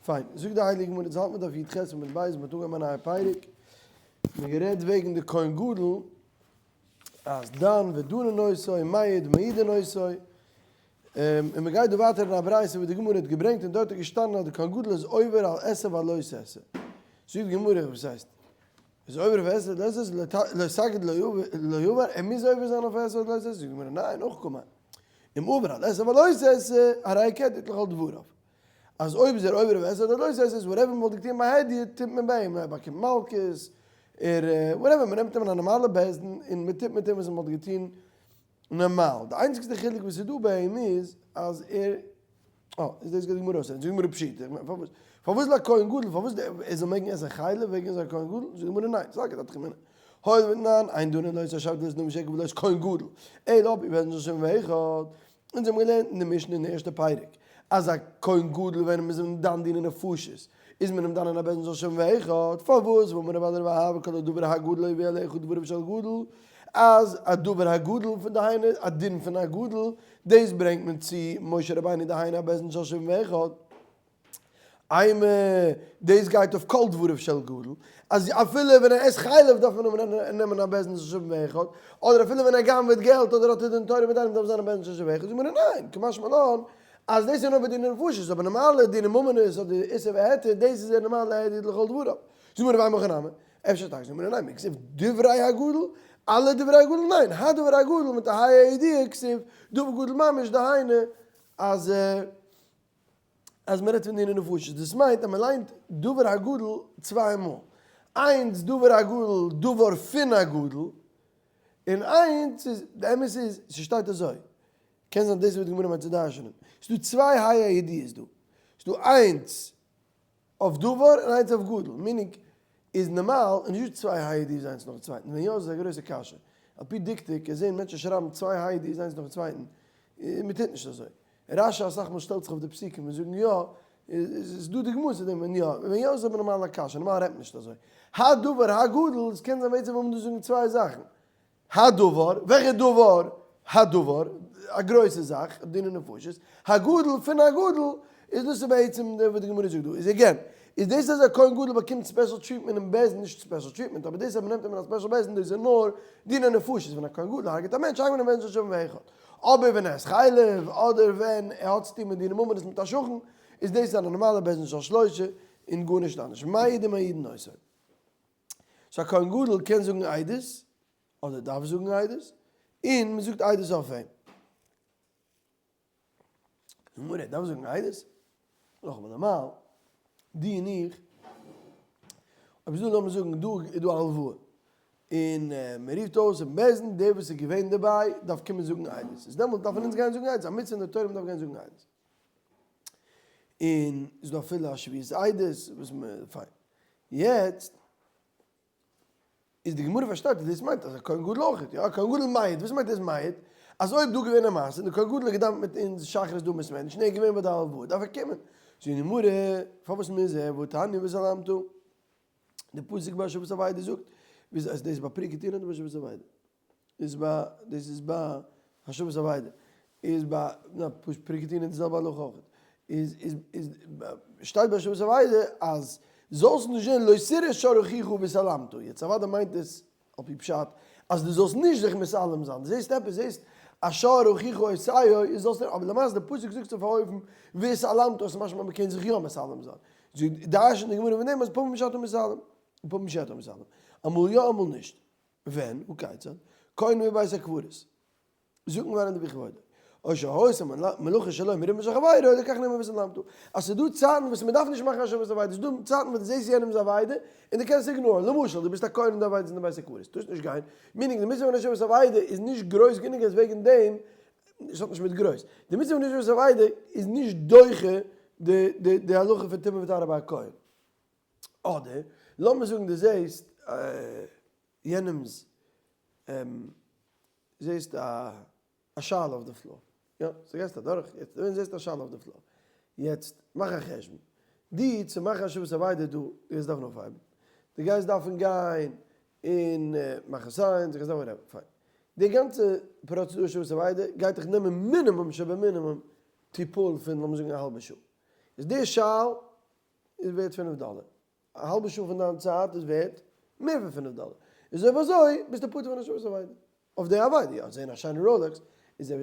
פיין, זאגט די הייליגע גמרא, יעצט האלט מען דף י"ח עמוד ב', מען האט אנגעהויבן א נייע פרק, מען האט גערעדט וועגן די כהן גדול, אז דן ודנין אותו, מעיד מעידין אותו, און מען גייט דא ווייטער אין א ברייתא וואס די גמרא האט געברענגט און דארט איז געשטאנען אז די כהן גדול איז עובר על עשה ועל לא תעשה. זאגט די גמרא, וואס הייסט? איז עובר אויף עשה ולא תעשה, לא תגיד לא עבר, ער מוז עובר זיין אויף עשה ולא תעשה, זאגט די גמרא, ניין, אויך קאמאן. אם עבר על עשה ועל לא תעשה, הרי כהדיוט לכל דבריו. אז אויב איז ער עובר אויף עשה אדער לא תעשה, איז whatever מ'וואלט געטון ביי הדיוט טוט מען ביי אים, ער באקומט מלקות, ער whatever, מ'נעמט אים אין א נארמאלע בית דין און מ'טוט מיט אים וואס מ'וואלט געטון נארמאל. די איינציגסטע חילוק וואס איז דא ביי אים איז אז ער, אה, איז דאס גייט די גמרא אויסרעדן, זאגט די גמרא פשיטא, איך מיין פארוואס, פארוואס לכהן גדול, פארוואס ער זאל מעגן עסן חלב וועגן ער איז א כהן גדול, זאגט די גמרא ניין, סלקא דעתך אמינא, הואיל ותנן, אין דנין לא את השבט ולא את הנביא שקר ולא את כהן גדול, אלא על פי בית דין של שבעים ואחד, אונז האבן געלערנט אין די משנה אין די ערשטע פרק, אז א כהן גדול ווען מ'איז אים דן דיני נפשות, איז מען אים דן אין א בית דין של שבעים ואחד, פארוואס ואמר רב אדא רב אהבה כל הדבר הגדול הביא אליך דבריו של גדול, אז א דבר הגדול פון דהיינו א דין פון א גדול, דאס ברענגט מען צו משה רבינו דהיינו א בית דין של שבעים ואחד. אימא, דאס גייט אויף כל דבריו של גדול, אז אפילו ווען ער עסט חלב דארף מען אים נעמען א בית דין של שבעים ואחד, אדער אפילו ווען ער גנב'עט געלט אדער האט ער דין תורה מיט איינעם דארף זיין א בית דין של שבעים ואחד, זאגט מען ניין, קא משמע לן אז דאס איז נאר ביי דיני נפשות, אבער נארמאלע דיני ממונות אדער איסור והיתר דאס איז ער נארמאל א הדיוט לכל דבריו. זאגט מען רבי הכי נמי, אפשר טאקע זאגט מען ניין, מכתיב דברי הגדול, אלע דברי הגדול ניין, הדבר הגדול מיט א ה' הידיעה כתיב דבר גדול ממש דהיינו אז אז מען רעדט פון דיני נפשות, דאס מיינט אז מען ליינט דבר הגדול צוויי מאל, איינס דבר הגדול דבר פון הגדול, און איינס איז, די אמת איז, ס'שטייט אזוי, קען זיין דאס איז וואס די גמרא מיינט צו דרש'נען, ס'איז דא צוויי ה' הידיעות דא, ס'איז דא איינס אויף דבר און איינס אויף גדול, meaning איז נארמאל איז נישטא צוויי ה' הידיעות איינס נאכן צווייטן, ווען יא איז עס א גרויסע קשיא, על פי דקדוק קען זען מענטשן שרייבן צוויי ה' הידיעות איינס נאכן צווייטן, מען טוט נישט אזוי. רש"י אסאך מאל שטעלט זיך אויף די פסוקים און זאגן יא, איז דא דוגמאות צו דעם ווען יא, ווען יא איז אבער נארמאל א קשיא, נארמאל רעדט מען נישט אזוי. הדבר הגדול, עס קען זיין בעצם וויל מען דא זאגן צוויי זאכן. הדבר, וועלכע דבר? הדבר, א גרויסע זאך, דיני נפשות, הגדול פון הגדול, איז דאס איז בעצם וואס די גמרא זאגט דא, איז again, איז דאס אז א כהן גדול באקומט special treatment אין בית דין, נישט special treatment, אבער דאס אז מ'נעמט אים אין א special בית דין, דאס איז נאר דיני נפשות, ווען א כהן גדול הרג'עט א מענטש הרג'ט מען אים בית דין של שבעים ואחד. אבער ווען ער איז חלב, אדער ווען ער האט צוטון מיט דיני ממונות מיט א שכן, איז דאס א נארמאלע בית דין של שלושה, און גארנישט אנדערש. מעיד ומעידין אותו. so א כהן גדול קען זאגן עדות, אדער דארף זאגן עדות, און מען זאגט עדות אויף אים. גמרא, ער דארף זאגן עדות? נאכאמאל נארמאל, דו און איך, אויב איז דא לאמיר זאגן דא איז דא א הלוואה, און מען רופט אויס אין בית דין דער וואס איז געווען דערביי דארף קומען זאגן עדות, איז דעמאלט דארפן אונז גיין זאגן עדות, א מצוה אין די תורה מען דארף גיין זאגן עדות. און איז דא אפילו א שבועת עדות וואס מען, פיין. יעצט איז די גמרא פארשטייט אז דאס מיינט אז א כהן גדול אויך, יא א כהן גדול מעיד, וואס מיינט ער איז מעיד? אז אויב דא געווען א מעשה און די כהן גדול האט געדאווענט מיט אונז שחרית דא אין בית מדרש און ער איז געווען ביי די הלוואה דארף ער קומען. זאגט די גמרא, פארוואס מוז ער, והתניא והתעלמת? די פסוק ביי השבת אבידה זאגט, וויאזוי אז דאס איז ביי פריקת עול אדער ביי השבת אבידה? איז ביי דאס איז ביי השבת אבידה איז ביי נא פריקת עול איז די זעלבע הלכה אויך איז איז איז שטייט ביי השבת אבידה אז זאלסט נישט זען לא תראה שור אחיך והתעלמת יעצט אוודאי מיינט עס על פי פשט אז דו זאלסט נישט זיך מתעלם זיין דו זעסט עפעס זעסט א שור אחיך עושה איז זאלסט אבער למעשה די פסוק זאגט אויף א אופן והתעלמת איז משמע מ'קען זיך יא מתעלם זיין דרש'נט די גמרא פון דעם אז פעמים שאתה מתעלם ופעמים שאתה מתעלם אמאל יא אמאל נישט. ווען? הכיצד? כהן מבית הקברות. זאגן ווערן די בכבודו. או שהיתה מלאכה שלו מרובה משל חברו, לכך נאמר והתעלמת. אז ס'איז דא צייטן וואס מ'דארף נישט מאכן השבת אבידה, ס'איז דא צייטן וואס דו זעסט יענעמ'ס אבידה און דו קענסט ignore ן. למשל, דו ביסט א כהן און די אבידה איז אין די בית הקברות. טארסט נישט גיין. meaning די מצוה פון השבת אבידה איז נישט גרויס גענוג אז וועגן דעם, עס האט נישט מיט גרויס. די מצוה פון השבת אבידה איז נישט דוחה די די הלכה פון טומאה וטהרה ביי א כהן. אדער, לאמיר זאגן דו זעסט יענעמ'ס זעסט א שאלה אויף די floor, יא, סאו גייסט אדורך, יעצט ווען זעסט א שאלה אויף די floor, יעצט מאך א חשבון, דו צו מאכן השבת אבידה דא, דו גייסט דארפן אויפהייבן, דו גייסט דארפן גיין און מאכן signs, דו גייסט דארפן רעפן, פיין, די גאנצע פראצעדור השבת אבידה גייט דיך נעמען מינימום שבמינימום טיפול פון לאמיר זאגן א האלבע שעה, איז די שאל. איז ווערט פינף דאלער. א האלבע שעה פון דיין צייט איז ווערט מער פון פינף דאלער. איז אויב אזוי ביסטו פטור פון השבת אבידה. אויף די אבידה, יא, זען א שיינע Rolex איז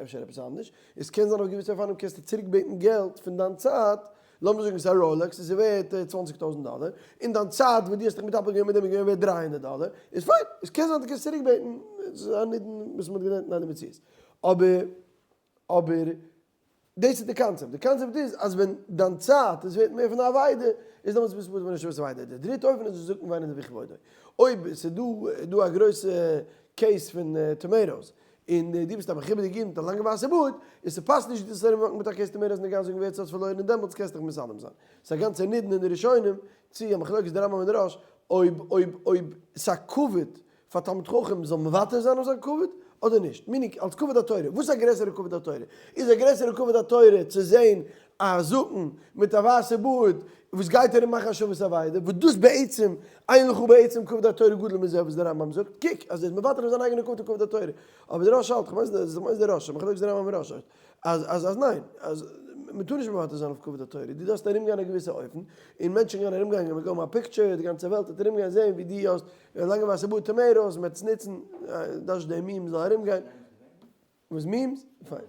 אפשר עפעס אנדערש. עס קען זיין אויף געוויסע אופנים קענסטו צוריק בעטן געלט פון דיין צייט, לאמיר זאגן ס'איז א Rolex און ס'איז ווערט צוואנציג טויזנט דאלער, און דיין צייט וואס דו האסט דיך מטפל געווען מיט דעם איז געווען ווערט דריי הונדערט דאלער, איז פיין, עס קען זיין דו קענסט צוריק בעטן, עס איז א נידון וואס מ'האט געלערנט אין אלע מציאות. אבער אבער דאס איז די קאנצעפט, די קאנצעפט איז אז ווען דיין צייט איז ווערט מער פון די אבידה, איז דעמאלטס ביסטו פטור פון השבת אבידה. די דריטע אופן איז וואס זאגט מען ואינו לפי כבודו. אויב עס איז דא דא א גרויסע case פון tomatoes, און דו ביסט א מכובד'יגע איד מיט א לאנגע ווייסע בארד, און ס'פאסט נישט דיר צו ארומוואקן מיט א case tomatoes אין די גאס זאגן ווער ס'האט פארלוירן און דעמאלטס קענסטו דיך מתעלם זיין. ס'איז א גאנצע נידון אין די ראשונים, צו א מחלוקת די רמב ם און די ראש, אויב אויב אויב ס'איז א כבוד פאר תלמיד חכם זאל מוותר זיין אויף זיין כבוד אדער נישט? meaning אלס כבוד התורה, וואס איז א גרעסערע כבוד התורה? איז א גרעסערע כבוד התורה צו זען א זקן מיט א ווייסע בארד וואס גייט ארום מאכן השבת אבידה, וואס דאס בעצם אין לך בעצם כבוד התורה גדול מזה וואס דער רמב ם זאגט, קוק אז ער איז מוותר אויף זיין אייגענע כבוד און כבוד התורה, אבער דער ראש האלט, כ'מיין דער ראש, מחלוקת דער רמב ם און ראש, אז אז אז ניין, אז מען טאר נישט מוותר זיין אויף כבוד התורה, דו דארפסט ארום גיין א געוויסע אופן, און מענטשן גייען ארום גיין, מ'גייט האבן א picture, די גאנצע וועלט וועט ארום גיין זען ווי דו האסט א לאנגע ווייסע בארד tomatoes, מען וועט עס נוצן, דארפסט די meme זאל ארום גיין. וואס memes? פיין.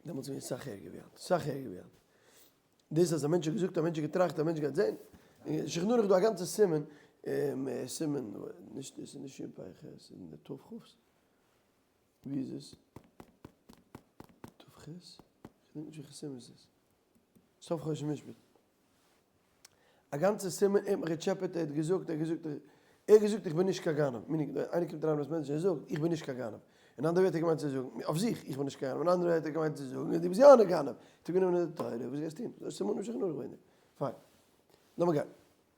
דעמאלטס איז געווען סאך ערגער ווי היינט, סאך ערגער ווי היינט. דאס אז א מענטש האט געזאגט, א מענטש האט געטראכט, א מענטש גייט זען. אין שולחן ערוך איז דא א גאנצע סימן, סימן, נישט, עס איז נישט שין פ ח, עס איז אין די ת ח. ווי איז עס? ת ח? כ'געדענק נישט וועלכע סימן עס איז. סוף חושן משפט. א גאנצע סימן, ער האט מיך געטשעפעט, ער האט געזאגט, ער האט געזאגט, ער האט געזאגט איך בין נישט קיין גנב, meaning איינער קומט אריין אין בית מדרש און זאגט איך בין נישט קיין גנב, אין אנדערע ווערטער געמיינט צו זאגן, אויף זיך, איך בין נישט קיין גנב, אין אנדערע ווערטער געמיינט צו זאגן, דו ביסט יא א גנב, האט ער גענומען אין די תורה, וואס גייסטו טון? דאס איז סימנים שולחן ערוך וועגן דעם. פיין. לאמיר גיין.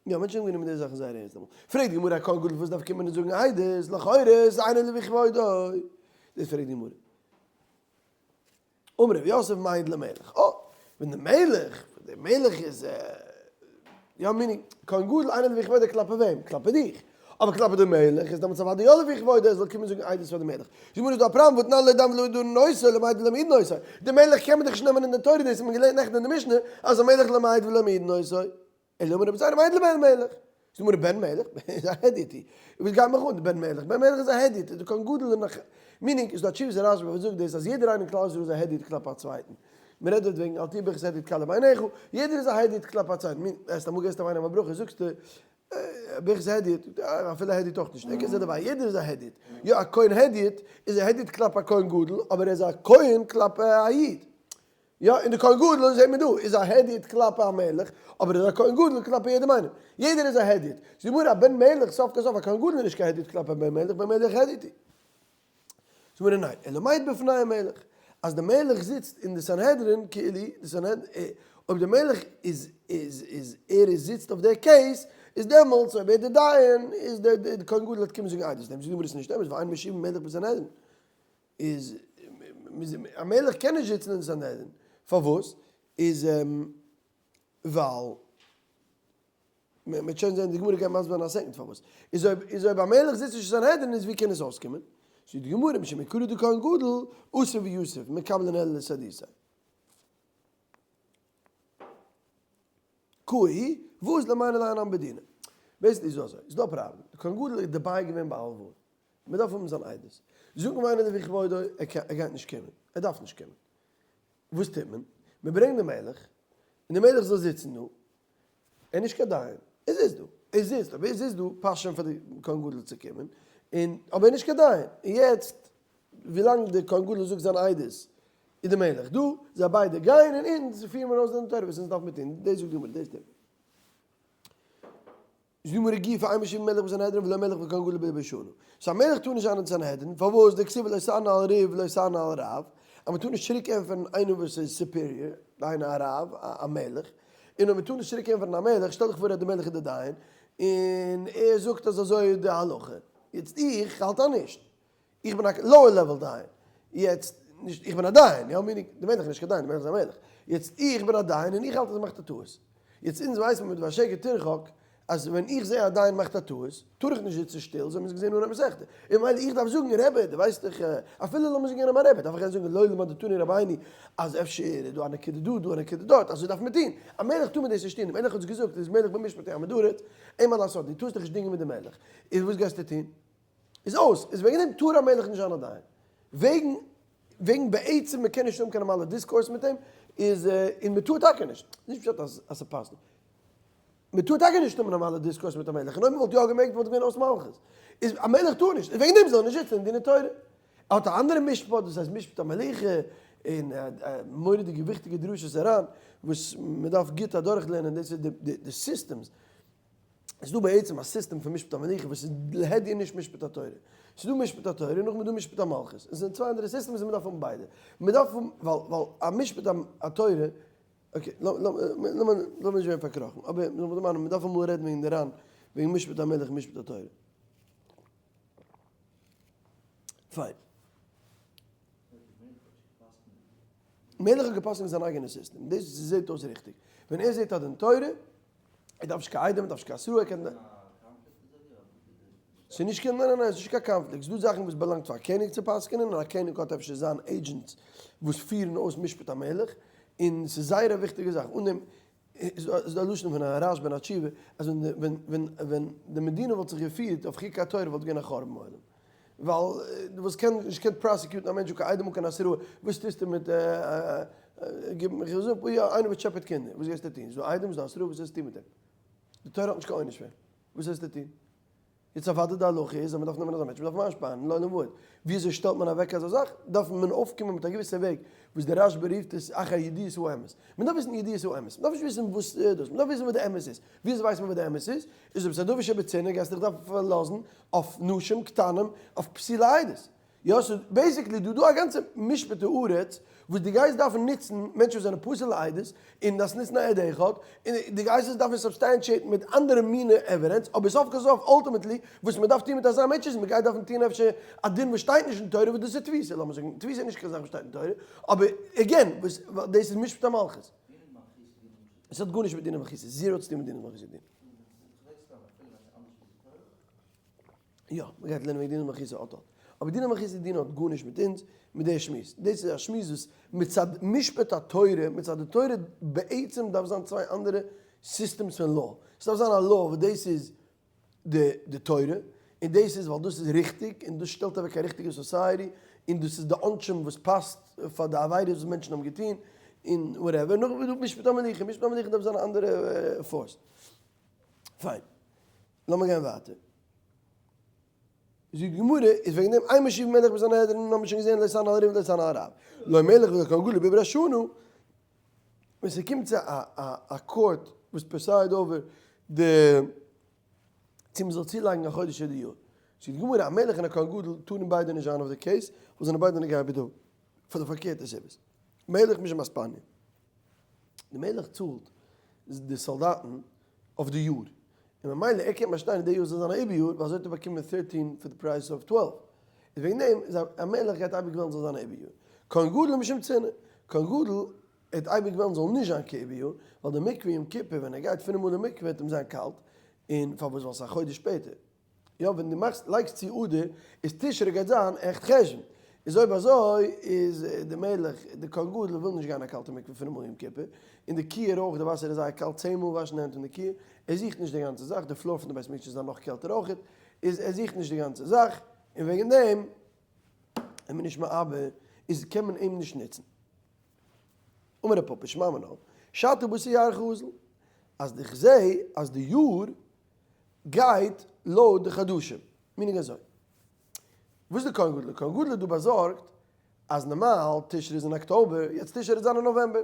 יא, מענטשן האבן גענומען די זאכן זייער ערנסט אמאל. פרעגט די גמרא, א כהן גדול וואס דארף קומען און זאגן עדות, לכאורה איז אינו לפי כבודו. דאס פרעגט די גמרא. אמר רב יוסף מעיד למלך, אה, ווען די מלך, די מלך איז יא meaning, כהן גדול אינו לפי כבודו כלפי וועם? כלפי דיך. אבער כלפי די מלך איז דעמאלטס אוודאי יא לפי כבודו ער זאל קומען זאגן עדות פאר די מלך. זאגט מיר איז דא א פראבלעם והתנן לא דן ולא דנין אותו לא מעיד ולא מעידין אותו. די מלך קען מען דאך נישט נעמען אין די תורה דאס האט מען געלערנט נעכטן אין די משנה אז המלך לא מעיד ולא מעידין אותו. אלא אמר רבי זירא מעיד לבן מלך. זאגט מיר בן מלך איז א הדיוט. וואס גייט מיך אן די בן מלך? בן מלך איז א הדיוט, איז די כהן גדול און נאך meaning איז דא א תשובת הרשב א וואס זאגט דאס אז יעדער איינער אין כלל ישראל איז א הדיוט כלפי א צווייטן. מען רעדט דארט וועגן אל תהי ברכת הדיוט קלה בעיניך, יעדער איז א הדיוט כלפי א צווייטן. meaning וועסט אמאל געסט איינעם א ברכה זאגסטו ברכת הדיוט, אפילו א הדיוט אויך נישט, ער קען זיין דערביי, יעדער איז א הדיוט. יא א כהן הדיוט איז א הדיוט כלפי א כהן גדול, אבער ער איז א כהן כלפי א איד. יא, און די כהן גדול זעט מען דא איז א הדיוט כלפי א מלך, אבער איז א כהן גדול כלפי יעדעם איינעם. יעדער איז א הדיוט. זאגט די גמרא, א בן מלך, סוף כל סוף א כהן גדול איז נישט קיין הדיוט כלפי א בן מלך, בן מלך הדיוט הוא. זאגט די גמרא, ניין, אלא מעיד בפני המלך. אז די מלך זיצט אין די סנהדרין, כאילו, די סנהדרין, אויב די מלך איז, איז, איז, ער איז זיצט אויף די case, איז דעמאלטס אויב ער איז די דיין, איז די, די כהן גדול וועט קומען זאגן עדות. זאגט די גמרא, ס'איז נישט אמת, ואין מושיבין מלך בסנהדרין. איז א מלך קען נישט זיצן אין סנהדרין, פארוואס? איז ווייל מען וועט שוין זען די גמרא גייט מסביר זיין א second פארוואס, איז אויב איז אויב א מלך זיצט נישט אין סנהדרין איז ווי קען עס אויסקומען? זאגט די גמרא משום מעיקרא דכהן גדול אתא ויתיב מקבלין אלא לסהדותיה. קאי, וואס למען לענין בדינא? basically איז אזוי, איז דא א פראבלעם, די כהן גדול איז דערביי געווען ביי הלוואה, מען דארף האבן זיין עדות. זאגט מיר איינער לפי כבודו, ער גייט נישט קומען, ער דארף נישט קומען. וואס טוט מען? מען ברענגט דעם מלך, און דער מלך זאל זיצן דא, ער איז נישט קיין דיין, ער זיצט דא, ער זיצט, אבער ער זיצט דא פאסט שוין פאר די כהן גדול צו קומען, און אבער ער איז נישט קיין דיין, און יעצט ווילאנג דער כהן גדול זאגט זיין עדות איז דער מלך דא, זיי ביידע גייען און אונז פירן מיר אויס דעם תורה וואס אונז דארף מיר טון, דאס זאגט די גמרא, דאס טוט מען. זאגט די גמרא גופא אין מושיבין מלך בסנהדרין ולא מלך וכהן גדול בו בשנה. so א מלך טאר נישט זיין אין סנהדרין, פארוואס? דכתיב לא תענה על ריב ולא תענה על רב, אז מען טאר נישט צוריק ענטפערן איינער וואס איז superior, דהיינו א רב, א מלך, און אויב מען טאר נישט צוריק ענטפערן א מלך, שטעל דיך פאר אז די מלך איז די דיין, און ער זאגט אז אזוי איז די הלכה, יעצט איך האלט אז נישט, איך בין א lower level דיין, יעצט, נישט איך בין א דיין, יא meaning, די מלך איז נישט קיין דיין, די מלך איז א מלך, יעצט איך בין א דיין און איך האלט אז ער מאכט א טעות, יעצט אונז ווייסן מיר מיט והשקר תרחק. אז ווען איך זע א דיין מאכט א טעות, טאר איך נישט זיצן שטיל, אזוי האבן מיר עס געזען אנהייב מסכתא. און ממילא איך דארף זאגן, רבי, דו ווייסט דאך, אפילו לאמיר זאגן יענעם א רבי, דארף איך גיין זאגן לא למדתנו רבינו, אז אפשר איז דא א נקודה דא, דא א נקודה דארט, אזוי דארף מען טון. א מלך טאר מען דאס נישט טון, די מלך האט עס געזאגט, איז מלך במשפט יעמיד ארץ, אין מה לעשות, דו טארסט דיך נישט דינגען מיט די מלך, איז וואס גייסטו טון? איז אויס, איז וועגן דעם טאר א מלך נישט זיין א דיין. וועגן, וועגן בעצם מען קען נישט האבן קיין נארמאלע discourse מיט אים, איז, און מען טאר טאקע נישט, נישט פשט אז אז ס'פאסט נישט. מען טאר טאקע נישט האבן נארמאלע discourse מיט א מלך, און אויב מען וואלט יא געמעגט וואלט געווען אויס מלכות. איז א מלך טאר נישט, און וועגן דעם זאל ער נישט זיצן אין דיני תורה. ער האט א אנדערע משפט וואס הייסט משפט המלוכה, און מורא'דיגע וויכטיגע דרשות אריין, וואס מען דארף גוט אדורכלערנען, דאס איז די systems. עס איז דא בעצם א סיסטעם פון משפט המלוכה וואס איז להדיא נישט משפט התורה. עס איז דא משפט התורה און נאכדעם איז דא משפט המלכות. עס זענען צוויי אנדערע systems און מען דארף האבן ביידע. מען דארף האבן, ווייל ווייל א משפט התורה, okay, לאמיר נישט ווערן פארקראכן, אבער לאמיר דערמאנען, מען דארף אמאל רעדן וועגן די ר"ן, וועגן משפט המלך און משפט התורה. פיין. מלך האט געפסקנט זיין אייגענע סיסטעם, דאס זעט אויס ריכטיג. ווען ער זעט א דין תורה, ער דארף נישט קיין עדים, ער דארף נישט קיין התראה, ער קען. ס'איז נישט קיין, ניין ניין ניין, ס'איז נישט קיין קאנפליקט, ס'איז דא זאכן וואס באלאנגט פאר א קעניג צו פסק'נען, און א קעניג האט אפשר זיין agents וואס פירן אויס משפט המלך, און ס'איז זייער א וויכטיגע זאך, אן דעם איז דא א לשון פון הרשב"א אין א תשובה, אז ווען ווען ווען ווען די מדינה וואלט זיך געפירט אויף חוקי התורה וואלט געווען א חורבן עולם, ווייל דו וואלסט קען נישט געקענט prosecute ן א מענטש אן קיין עדים אן קיין התראה, וואס טוסטו מיט גיב איך זאג יא איינער וואס טשעפעט קינדער, וואס גייסטו טון? ס'איז דא עדים ס'איז דא התראה וואס וועסטו טון מיט אים? די תורה האט נישט קיין עונש פאר אים, וואס וועסטו טון? יעצט אוודאי די הלכה איז אז מען דארף נעמען אזא מענטש, מען דארף אים איינשפארן, לא נבואת. ווי אזוי שטעלט מען אוועק אזא זאך? דארף מען אויפקומען מיט א געוויסע וועג וואס דער רשב"א רופט עס אחר ידיעת האמת. מען דארף וויסן ידיעת האמת, מען דארף נישט וויסן וואס דאס, מען דארף וויסן וואס די אמת איז. ווי אזוי ווייסט מען וואס די אמת איז? איז אויב ס'איז א דבר שבצנעה גייסטו דיך דארפן פארלאזן אויף נשים קטנים, אויף פסולי עדות. יא סאו basically דא דא א גאנצע משפט הארץ וואס דו גייסט דארפן נוצן מענטשן וואס זענען פסול לעדות און דארפסט נוצן א עד אחד און דו גייסט עס דארפן substantiate ן מיט אנדערע מינע evidence אבער סוף כל סוף ultimately וואס מען דארף טון מיט אזא מענטש איז מען גייט דארפן טון אפשר א דין וואס שטייט נישט אין תורה וואס דאס איז תפיסה לאמיר זאגן תפיסה איז נישט קיין זאך וואס שטייט אין תורה אבער again וואס דאס איז משפט המלכות עס האט גארנישט מיט דיני מלכות zero צו טון מיט דיני מלכות. יא, מען גייט לערנען וועגן דינא דמלכותא אט אט. אבער דינא דמלכותא דינא האט גארנישט מיט אונז, מיט די שמועס. דאס איז א שמועס וואס מצד משפט התורה, מצד די תורה בעצם דארף זיין צוויי אנדערע systems פון law. ס'דארף זיין א law וואס דאס איז די די תורה, און דאס איז ווייל דאס איז ריכטיג, און דאס שטעלט אוועק א ריכטיגע society, און דאס איז די עונשים וואס פאסט פאר די עבירות וואס מענטשן האבן געטון, און whatever. נאכדעם איז דא משפט המלוכה, משפט המלוכה דארף זיין א אנדערע force. פיין. לאמיר גיין ווייטער. זאגט די גמרא, איז וועגן דעם אין מושיבין מלך בסנהדרין, האבן מיר שוין געזען לא תענה על ריב ולא תענה על רב. לא מלך ולא כהן גדול בעיבור השנה. ווען ס'קומט צו א א א court וואס preside over די צו מ'זאל צולייגן א חודש אדער יאר. זאגט די גמרא, א מלך און א כהן גדול טארן ביידע נישט זיין אויף די case, ווייל זענען ביידע נוגע בדבר. פאר די פארקערטע סיבות. מלך משום אספניא. די מלך צאלט די סאלדאטן אויף די יאר, און ממילא ער קען באשטיין אז די יאר זאל זיין א איבער יאר, ווייל אזוי האט ער באקומען thirteen for the price of twelve, איז וועגן דעם איז א מלך גייט אייביג וועלן זאל זיין א איבער יאר. כהן גדול משום צנעה, כהן גדול האט אייביג וועלן זאל נישט זיין קיין איבער יאר, ווייל די מקווה יום כיפור ווען ער גייט פינף מאל אין מקווה וועט אים זיין קאלט, און פארוואס ווייל ס'איז א חודש שפעטער. יא ווען דו מאכסט לייגסט צו אדר איז תשרי גייט זיין עכט חשון, איז אויב אזוי איז די מלך די כהן גדול וויל נישט גיין א קאלטע מקווה פינף מאל יום כיפור, און די כיור אויך די וואסער איז זייער קאלט צען מאל וואשן די הענט אין די כיור, ער זוכט נישט די גאנצע זאך, די floor פון די בית מקדש איז דאן נאך קעלטער אויכעט, איז ער זוכט נישט די גאנצע זאך, און וועגן דעם איז מען נישט מעבר, איז קען מען אים נישט נוצן. אמר רב פפא שמע מינה, שתא בתר ירחא אזיל, אז איך זעה אז די יאר גייט לויט די חדשים, meaning אזוי, וואס איז די כהן גדול? כהן גדול איז דא באזארגט אז נארמאל תשרי איז אין אקטאבער, יעצט תשרי וועט זיין אין נאוועמבער,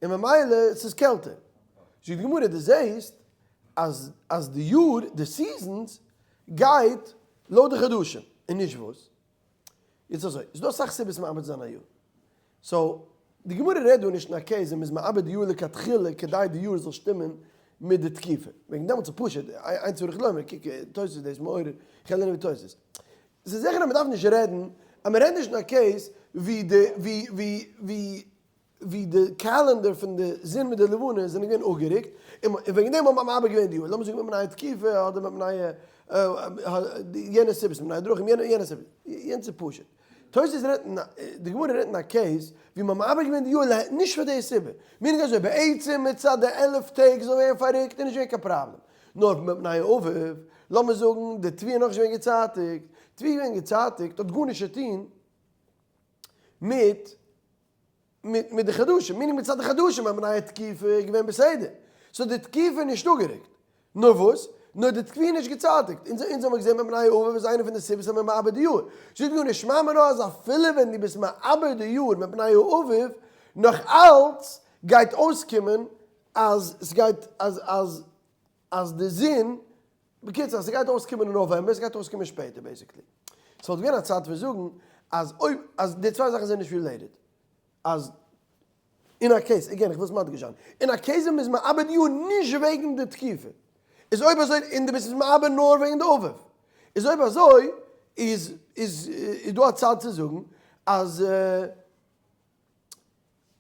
און ממילא ס'איז קעלטער. זאגט די גמרא, דו זעסט אז אז די יאר, די seasons, גייט לויט די חדשים, און נישט וואס? יעצט אזוי, ס'איז דא אסאך סיבות מעבד זיין א יאר. so, די גמרא רעדט דא נישט אין א case ווען מ'איז מעבד די יאר לכתחילה כדי די יאר זאל שטימען מיט די תקופה. וועגן דעמאלטס איז פשוט, אין צריך לומר, קוק תוס' דאס מעורר, איך וועל לערנען ווי תוס'. ס'איז זיכער אז מ'דארף נישט רעדן, אז מ'רעדט נישט אין א case ווי די ווי ווי ווי. ווי די calendar פון די זון מיט די לבנה זענען געווען אפגערוקט, און וועגן דעם האט מען מעבר געווען די יאר, לאמיר זאגן מפני תקופה אדער מפני יענע סיבות, מפני דרכים, יענע סיבות, יענץ איז פשוט. תוס' רעדט אין א, די גמרא רעדט אין א case ווי מ'האט מעבר געווען די יאר נישט פאר די סיבה, meaning אזוי, בעצם מצד די 11 טעג זאל ווערן פאררוקט איז נישט געווען קיין פראבלעם, נאר מפני האביב, לאמיר זאגן די תבואה איז נאכנישט געווען געצייטיגט, תבואה געווען געצייטיגט האט גארנישט צו טון מיט מיט די חדשים, meaning מצד די חדשים האט מפני התקופה געווען בסדר, so די תקופה איז נישט אפגערוקט, נאר וואס? נאר די תקופה איז נישט געצייטיגט, אונז אונז האמיר געזען מפני האביב איז איינע פון די סיבות אז מען מעבד די יאר, זאגט די גמרא שמע מינה אז אפילו ווען דו ביסט מעבד די יאר מפני האביב, נאך אלץ גייט אויסקומען אז ס'גייט אז אז אז די זון, בקיצור אז ס'גייט אויסקומען אין נאוועמבער, ס'גייט אויסקומען שפעטער basically. ס'וואלט געווען א צייט פון זאגן אז אויב אז די צוויי זאכן זענען נישט related, אז אין א case, again איך וויל עס מדגיש זיין, אין א case ווען מ'איז מעבד יאר נישט וועגן די תקופה, איז אויב אזוי און דו ביסט עס מעבד נאר וועגן די אביב, איז אויב אזוי איז איז איז דא א צד צו זאגן אז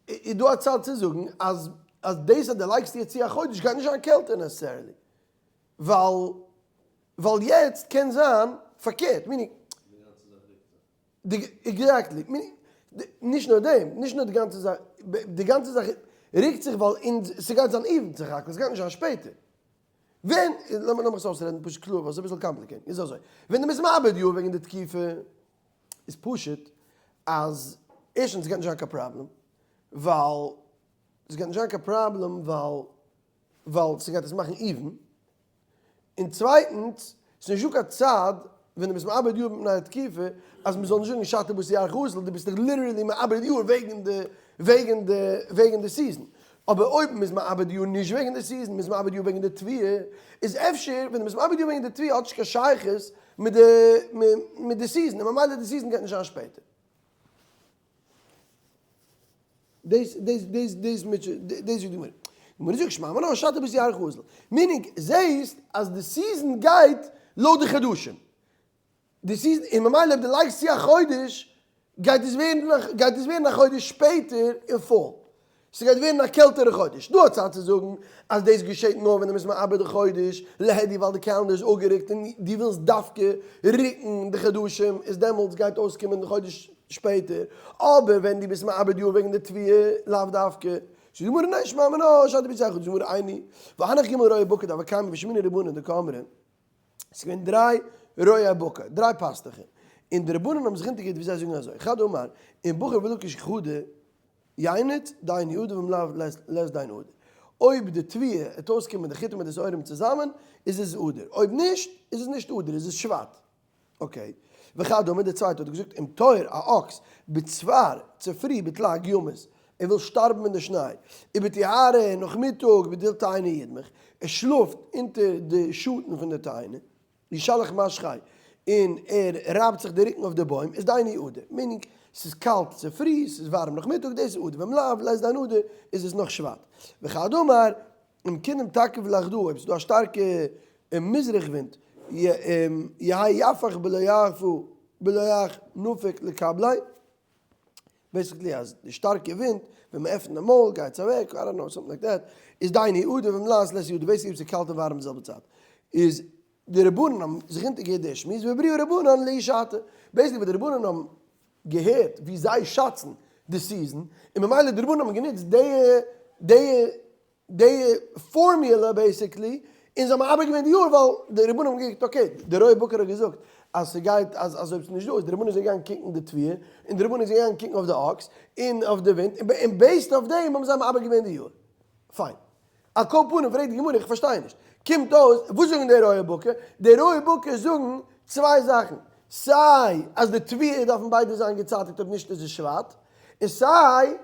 איז דא א צד צו זאגן אז אז דאס אז דו לייגסט איר צו א חודש גייט נישט זיין קעלטער necessarily, ווייל ווייל יעצט קען זיין פארקערט, meaning exactly, נישט נאר דעם, נישט נאר די גאנצע זאך, די גאנצע זאך רוקט זיך ווייל אונז, ס'גייט זיין even סך הכל, ס'גייט נישט זיין שפעטער. ווען, לאמיר עס אויסרעדן פשוט קלאר ווייל ס'איז אביסל complicated, איז אזוי, ווען דו ביסט מעבד יאר וועגן די תקופה, איז פשוט אז ערשטנס ס'גייט נישט זיין קיין פראבלעם, ווייל ס'גייט נישט זיין קיין פראבלעם ווייל ווייל ס'גייט עס מאכן even, און צווייטנס, ס'איז נישטא קיין צד ווען דו ביסט מעבד יאר מפני התקופה אז מ'זאל נישט זאגן שתא בתר ירחא אזיל, דו ביסט דאך literally מעבד יאר וועגן די וועגן די וועגן די season. אבער אויב מ'איז מעבד יאר נישט וועגן די season, מ'איז מעבד יאר וועגן די תבואה, איז אפשר ווען דו ביסט מעבד יאר וועגן די תבואה האט נישט קיין שייכות מיט די מיט די season, און ממילא די season גייט נישט זיין שפעטער. דאס דאס דאס דאס מיט דאס איז די גמרא. די גמרא זאגט שמע מינה שתא בתר ירחא אזיל. meaning זעהסט אז די season גייט לויט די חדשים. די season און ממילא אויב דו לייגסט צו א חודש גייט עס ווערן גייט עס ווערן א חודש שפעטער אין fall. ס'גייט ווערן א קעלטערע חודש. דא א צייט צו זאגן אז דאס געשעט נאר ווען דו ביסט מעבד די חודש להדיא ווייל די calendar איז אפגערוקט און דו ווילסט דווקא רוקן די חדשים איז דעמאלטס גייט אויסקומען די חודש שפעטער. אבער ווען דו ביסט מעבד יאר וועגן די תבואה לאו דווקא. זאגט די גמרא ניין שמע מינה שתא בתר ירחא זאגט די גמרא איני והנך ג' רועי בקר דהוו קיימי ושמעינן רבנן דקאמרי. עס איז געווען דריי רועי בקר, דריי פאסטוכער, און די רבנן האבן זיך אונטערגעהערט ווי זיי זאגן אזוי, חד אמר, אם בחר ולקש כחדא ינץ דיינו אדר ואם לאו לית דיינו אדר. אויב די תבואה וועט אויסקומען די חיטה מיט די שעורים צוזאמען, איז עס אדר, אויב נישט, איז עס נישט אדר, איז עס שבט. okay. וחד אמר, דער צווייטער האט געזאגט, אם תור, א אקס, בצפר, צופרי, בטלג ימות, ער וויל שטארבן אין די שניי, ובטיהרי, נאכמיטאג, בדיל תאנה ידמך, ער שלאפט אונטער די שאטן פון די תאנה, ישלח משכיה, און ער רייבט זיך די רוקן אויף די בוים, איז דיינו אדר, meaning, ס'איז קאלט צופרי, ס'איז ווארעם נאכמיטאג, דאס איז אדר, ואם לאו, לית דיינו אדר, איז עס נאך שבט. וחד אמר, אם קדם תקיף לחדא, אויב ס'איז דא א שטארקע מזרח ווינט, יהא יפח בלא יפו בלא יח נפיק לקבליה, basically אז די שטארקע ווינט ווען מען עפנט די מויל גייט עס אוועק, I don't know something like that, איז דיינו אדר ואם לאו לית אדר, basically אויב ס'איז קאלט און ווארעם די זעלבע צייט, איז די רבנן האבן זיך אונטערגעהערט די שמועס והעבירוה רבנן לההיא שעתא, basically וואס די רבנן האבן געהערט ווי זיי שאצן די season, און ממילא די רבנן האבן גענוצט די די די פארמיולע basically, און זיי האבן מעבר געווען די יאר ווייל די רבנן האבן געקוקט okay, די רועי בקר האט געזאגט אז ס'גייט אז אז אויב ס'איז נישט דא איז די רבנן זענען געגאנגען קוקן די תבואה, און די רבנן זענען געגאנגען קוקן אויף די אקס, און אויף די ווינט, און based אויף דעם האבן זיי מעבר געווען די יאר. פיין. על כל פנים פרעגט די גמרא איך פארשטיי נישט, קומט אויס וואס זאגן די רועי בקר? די רועי בקר זאגן צוויי זאכן, סיי אז די תבואה דארפן ביידע זיין געצייטיגט אויב נישט איז עס שבט, און סיי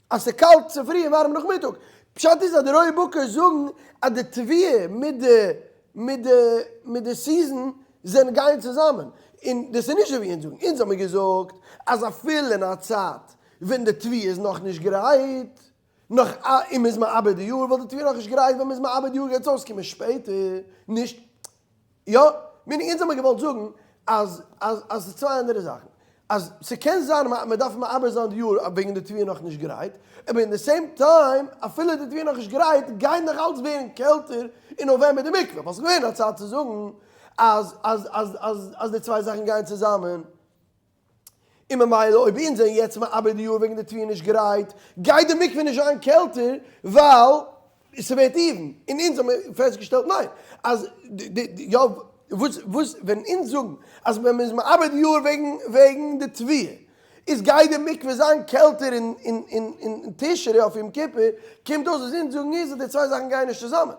אז ס'איז קאלט צופרי און ווארעם נאכמיטאג. פשט איז אז די רועי בקר זאגן אז די תבואה מיט די מיט די מיט די season זענען גייען צוזאמען, און דאס איז נישט אזוי ווי אונז זאגן, אונז האמיר געזאגט אז אפילו אין א צייט ווען די תבואה איז נאכנישט גרייט, נאך א און מ'איז מעבד די יאר וואלט די תבואה נאכנישט גרייט ווען מ'איז מעבד די יאר גייט עס אויסקומען שפעטער נישט יא? meaning אונז האמיר געוואלט זאגן אז אז אז ס'איז צוויי אנדערע זאכן. אז ס'קען זיין מען דארף מעבר זיין די יאר וועגן די תבואה נאך נישט גרייט, אבער אין די same time אפילו די תבואה נאך נישט גרייט גייט נאך אלץ ווערן קעלטער אין נאוועמבער די מקווה, ווייל ס'איז געווען א צייט צו זאגן אז אז אז אז אז די צוויי זאכן גייען צוזאמען, און ממילא אויב אונז זענען יעצט מעבר די יאר וועגן די תבואה נישט גרייט, גייט די מקווה נישט זיין קעלטער ווייל ס'ווערט even, און אונז האבן פעסטגעשטעלט ניין, אז די יא וואס וואס ווען אונז זאגן אז ווען מ'איז מעבר די יאר וועגן וועגן די תבואה איז גייט די מקווה זיין קעלטער אין אין אין אין תשרי אויף יום כיפור, קומט אויס וואס אונז זאגן איז אז די צוויי זאכן גייען נישט צוזאמען.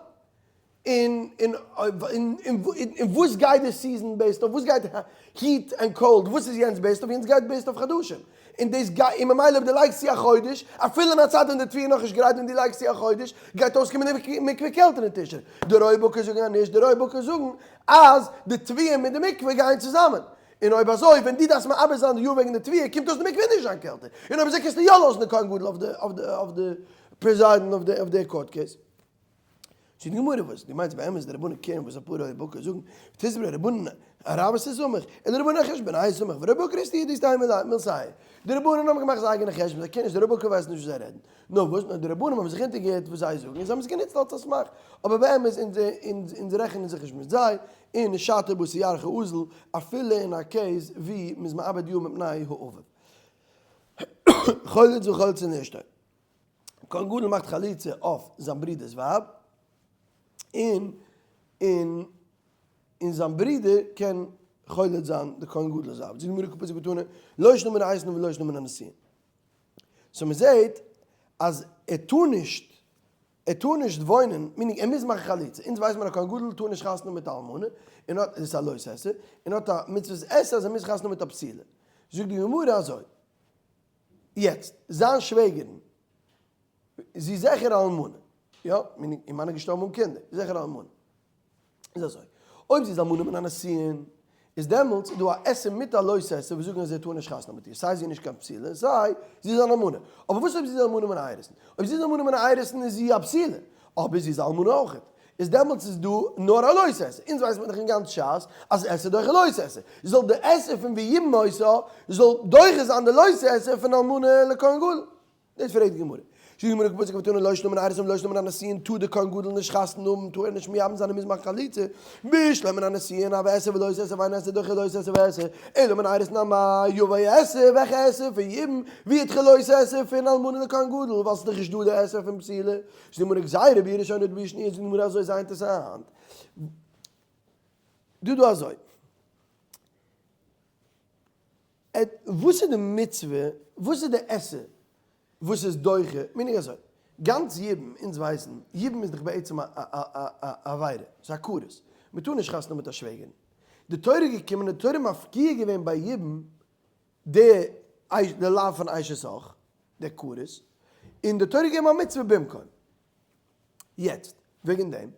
און און און און וואס גייט די season based אויף? וואס גייט heat and cold? וואס איז יענץ based אויף? יענץ גייט based אויף חדשים. און דאס גייט, און ממילא אויב דו לייגסט צו א חודש, אפילו אין א צייט ווען די תבואה איז נאכנישט גרייט ווען דו לייגסט צו א חודש, גייט אויסקומען די מקווה קעלטער אין תשרי. די רועי בקר זאגן אז נישט, די רועי בקר זאגן אז די תבואה מיט די מקווה גייען צוזאמען. און אויב אזוי ווען דו דארפסט מעבר זיין די יאר וועגן די תבואה קומט אויס די מקווה נישט זיין קעלטער. און אויב אזוי קענסטו יא לאזן די כהן גדול אויף די אויף די אויף די preside ן אויף די אויף די court case. זאגט די גמרא וואס דו מיינסט באמת די רבנן קערן וואס אפאר רועי בקר זאגן ותסברא רבנן ארבתא סמוך אלא רבנן אחשבון איי סמוך ורועי בקר איסתיי דאיסתיי מילתייהו די רבנן האבן געמאכט זייער אייגענע חשבון זיי קענען נישט די רועי בקר ווייסן נישט וואס זיי רעדן נאר וואס נאר די רבנן האבן זיך אונטערגעהערט וואס זיי זאגן און זיי האבן עס גענוצט אלס א סמך אבער באמת אונז אונז רעכענען זיך נישט מיט זיי און שתא בתר ירחא אזיל אפילו אין א case ווי מ'איז מעבד יאר מפני האביב חולץ וחולצין לאשתו. כהן גדול מאכט חליצה אויף זיין ברודער'ס ווייב, און און און זיין ברודער קען חולץ זיין די כהן גדול'ס ווייב. זאגט די גמרא קפץ וקתני, לא שנא מן האיתנא ולא שנא מן הנשיאין. so מען זעט אז ער טאר נישט, ער טאר נישט וואוינען, meaning ער מוז מאכן חליצה. אונז ווייסט מען א כהן גדול טאר נישט חתונה מיט א אלמנה, און האט, דאס איז א לא תעשה, און האט א מצוות עשה אז ער מוז חתונה מיט א בתולה. זאגט די גמרא אזוי. יעצט, זיין שוועגערין, זי איז זיכער א אלמנה, יא, meaning איר מאן איז געשטארבן אן קינדער, זי איז זיכער א אלמנה. איז אזוי, אויב זי איז אלמנה מן הנישואין, איז דעמאלטס איז דא א עשה מיט א לא תעשה וואס זאגן אז ער טאר נישט חתונה מיט איר, סיי זי איז נישט קיין בתולה, סיי זי איז אן אלמנה. אבער וואס אויב זי איז אלמנה מן האירוסין? אויב זי איז אלמנה מן האירוסין איז זי א בתולה, אבער זי איז א אלמנה אויכעט. איז דעמאלטס איז דא נאר א לא תעשה, אונז ווייסט מען דאך אין גאנץ שס אז עשה דוחה לא תעשה, זאל די עשה פון ויבם אותה זאל דוחה זיין די לא תעשה פון אלמנה לכהן גדול. דאס פרעגט די גמרא. זאגט די גמרא כפסוק ותנא לא שנא מן האירוסין ולא שנא מן הנישואין טאר די כהן גדול נישט חתונה האבן טאר ער נישט מייבם זיין און מוז מאכן חליצה, בשלמא מן הנישואין הוי עשה ולא תעשה ואין עשה דוחה לא תעשה ועשה, אלא מן האירוסין אמאי יבא עשה וועלכע עשה פון יבום וידחה לא תעשה פון אלמנה לכהן גדול ווייל ס'איז דאך נישט דא די עשה פון בתולה. זאגט די גמרא גזירה ביאה ראשונה דביאה שניה זאגט די גמרא אזוי זייער אינטערסאנט דא דא אזוי וואס איז די מצוה וואס איז די עשה וואס איז דוחה meaning אזוי גאנץ יבום אונז ווייסן יבום איז דאך בעצם א א עבירה ס'איז א כרת מ'טאר נישט חתונה מיט א שוועגערין די תורה איז געקומען און די תורה מפקיע געווען ביי יבום די די לאו פון אשת אח, די כרת, און די תורה געבן א מצוה במקום. יעצט, וועגן דעם,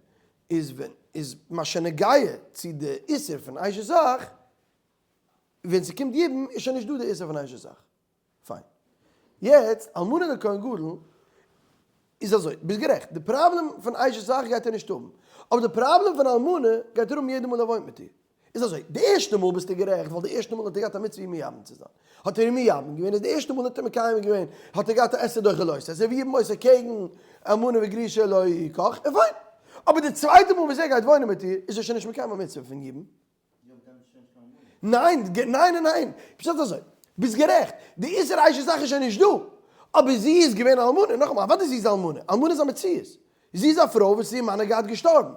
איז ווען איז מה שנוגע צו די איסור פון אשת אח, ווען ס'קומט יבום איז שוין נישט דא די איסור פון אשת אח. פיין. יעצט, אלמנה לכהן גדול, איז אזוי, ביסט גערעכט, די פראבלעם פון אשת אח גייט ער נישט האבן, אבער די פראבלעם פון אלמנה גייט ער האבן יעדע מאל ער וואוינט מיט איר. איז אזוי, די ערשטע מאל ביסטו גערעכט, ווייל די ערשטע מאל האט ער געהאט א מצוה איר מייבם צו זיין. האט ער איר מייבם געווען, איז די ערשטע מאל האט ער מקיים געווען, האט ער געהאט א עשה דוחה לא תעשה, ויבם אותה קעגן אלמנה וגרושה לא יקח, און פיין. אבער די צווייטע מאל וואס ער גייט וואוינען מיט איר, איז ער שוין נישט מקיים א מצוה פון יבום. ניין, ניין און ניין, פשט אזוי, ביסט גערעכט, די איסור אשת אח איז שוין נישט דא, אבער זי איז געווען אלמנה, נאכאמאל, אוודאי זי איז אלמנה, אלמנה איז א מציאות, זי איז א פרוי וואס איר מאן איז געהאט געשטארבן,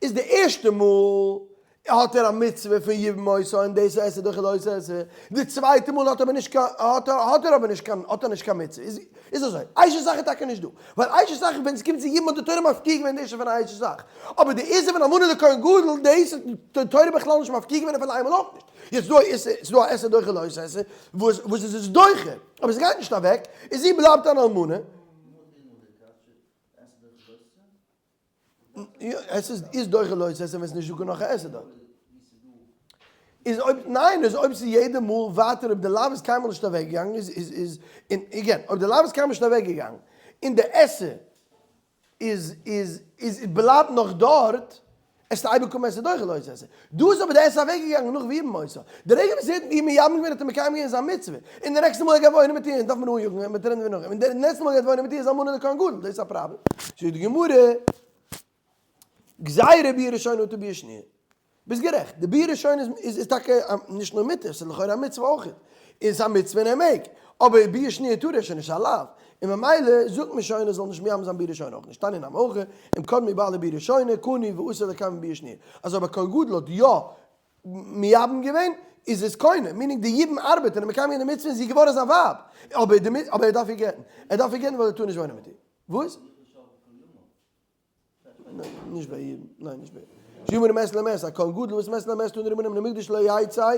איז די ערשטע מאל האט ער א מצוה פון יבם אותה און דאס עשה דוחה לא תעשה, די צווייטע מאל האט ער אבער נישט קיין, האט ער אבער נישט קיין, האט ער נישט קיין מצוה, איז איז אזוי, אשת אח איז טאקע נישט דא, ווייל אשת אח ווען עס קומט צו יבום האט די תורה מפקיר געווען די איסור פון אשת אח, אבער די איסור פון אלמנה לכהן גדול דאס האט די תורה בכלל נישט מפקיר געווען אפילו איינמאל אויך נישט, יעצט דא איז ס'איז דא א עשה דוחה לא תעשה וואס וואס עס איז דוחה אבער עס גייט נישט אוועק, און זי בלייבט אן אלמנה. עס איז איז דוחה לא תעשה ווען עס איז נישט דא קיין נאך א עשה דארט. איז אויב ניין איז אויב ס'איז יעדע מאל ווייטער אויב די לאו איז קיינמאל נישט אוועק געגאנגען איז איז איז און again אויב די לאו איז קיינמאל נישט אוועק געגאנגען און די עשה איז איז איז בלייבט נאך דארט. עס איז אייביג קומען עשה דוחה לא תעשה. דא איז אבער די עשה אוועק געגאנגען נאך ויבם אותה. די רגע וואס ער האט איר מייבם געווען האט ער מקיים געווען זיין מצוה. און די נעקסטע מאל ער גייט וואוינען מיט איר דארף מען אניאגן מיט רעדן ווי נאך אים. און די נעקסטע מאל ער גייט וואוינען מיט איר איז אלמנה לכהן גדול. דאס איז א פראבלעם. זאגט די גמרא, גזירה ביאה ראשונה אטו ביאה שניה. ביסט גערעכט, די ביאה ראשונה איז איז טאקע נישט נאר מותר, ס'איז לכאורה א מצוה אויך. איז א מצוה און ער מעג. אבער ביאה שניה טאר ער שוין נישט, ס'איז א לאו. און ממילא זאגט מען שוין ער זאל נישט מייבם זיין ביאה ראשונה אויך נישט. תניא נמי הכי, אם קדמו בעלה ביאה ראשונה, קנוי ואסור לקיים ביאה שניה. אז אויב א כהן גדול האט יא מייבם געווען, איז עס קונה, meaning די יבום ארבעט און ער מקיים געווען די מצוה און זי איז געווארן זיין ווייב. אבער די אבער ער דארף איר גט'ן. ער דארף איר גט'ן ווייל ער טאר נישט וואוינען מיט איר. וואס? ניין, נישט ביי יבום. ניין, נישט ביי יבום. שימור מת למת, א כהן גדול וואס מת למת טאן רבנים למקדש לא יצא,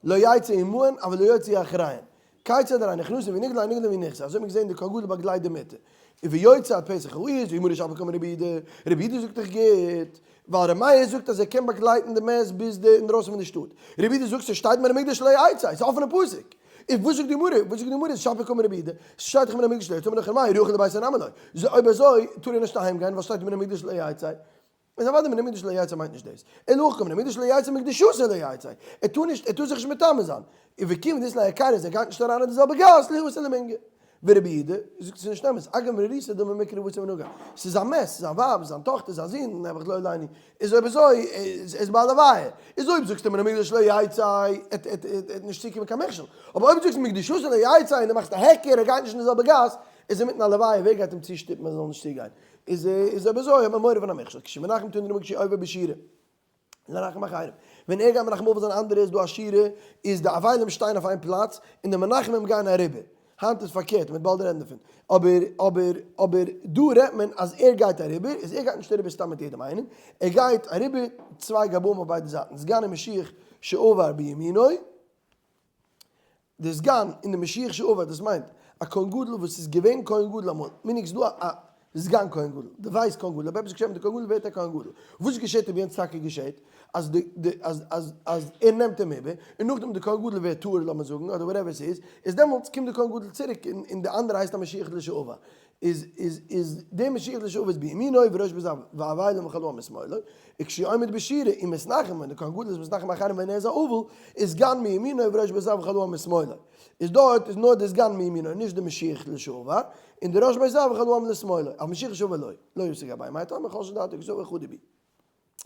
לא יצא עמהן אבל לא יוצא אחריהן. כיצד הרי נכנסים ונגלה נגלה ונכסה. אזוי האט מען געזען די כהן גדול באגלייט די מיטה. ויוצא עד פתח העיר, זאגט גמרא שפיר קאמר רבי יהודה, רבי יהודה זאגט דאך גוט, ווייל ר' מאיר זאגט אז ער קען באגלייטן די מת ביז די אינדרויסן פון די שטאט. רבי יהודה זאגט ס'שטייט מן המקדש לא יצא, ס'איז א אפענע פסוק. איז וואס זאגט די גמרא? וואס זאגט די גמרא? שפיר קאמר רבי יהודה, ס'שטייט דאך מן המקדש לא יצא, אמר לך ר' מאיר יוכל לבית נמי לא. אויב אזוי טאר ער נישט אהיים גיין ווייל ס'שטייט מן המקדש לא יצא. איז אוודאי מן המקדש לא יצא מיינט נישט דאס. אלא הכא מן המקדש לא יצא מקדושתו לא יצא. ער טאר נישט, ער טאר זיך נישט מטמא זיין. וכיוון דאית ליה היכרא אז ער גייט נישט אריין אין די זעלבע גאס לא אתי למינגע. ורבי יהודה זאגט עס איז נישט אמת, אגב מרירותא דמי מקרא ואתי ונגע. ס'איז א מת, ס'איז זיין ווייב, זיין טאכטער, זיין זון, נעבעך לא עלינו. איז אויב אזוי איז בעל הלוויה. איז אויב זאגסטו מן המקדש לא יצא, עט עט נישט צוקומען קיין מכשול. אבער אויב זאגסטו מקדושתו לא יצא און דו מאכסט א היכר ער גייט נישט אין די זעלבע גאס, איז אינמיטן א לוויה ווער גייט אים צושטופן ער זאל נישט צוגיין? איז איז אויב אזוי האט מען מורא פון א מכשול. כשמנחם תנא רבי כשהוא עובר בשורה. לנחם אחרים. ווען ער גייט מנחם אבל זיין אנדערע איז דא א שורה, איז די אבלים שטייען אויף איין פלאץ, און די מנחמים גייען אריבער. היינט איז פארקערט, מ'וועט באלד רעדן דערפון. אבער אבער אבער דא רעדט מען אז ער גייט אריבער, איז ער גייט נישט אריבער סתם מיט יעדעם איינעם, ער גייט אריבער צוויי גבאים אויף ביידע זייטן, סגן ומשיח שעבר בימינו, די סגן און די משיח שעבר, דאס מיינט א כהן גדול וואס איז געווען כהן גדול אמאל, meaning ס'איז דא א סגן כהן גדול, די vice כהן גדול, אויב עפעס געשעט מיט די כהן גדול ווערט ער כהן גדול, וואס געשעט אויב יענץ טאקע געשעט אז די די אז אז אז ער נעמט אים איבער, און נאכדעם די כהן גדול ווערט טהור לאמיר זאגן אדער whatever ס'איז, איז דעמאלטס קומט די כהן גדול צוריק און און די אנדערע הייסט א משיח לשעבר, איז איז איז דער משיח לשעבר איז בימינו וראש בית ואבלים וכל העם משמאלו, וכשהוא עומד בשורה ומתנחם ווען די כהן גדול איז מתנחם אחרים ווען ער איז א אבל איז סגן מימינו וראש בית וכל העם משמאלו, איז דארט איז נאר די סגן מימינו נישט די משיח לשעבר, און די ראש בית וכל העם לשמאלו, אבל משיח לשעבר לא, לא ישא גבאי, מאי טעמא חלשה דעתו כסבור חדא ביה.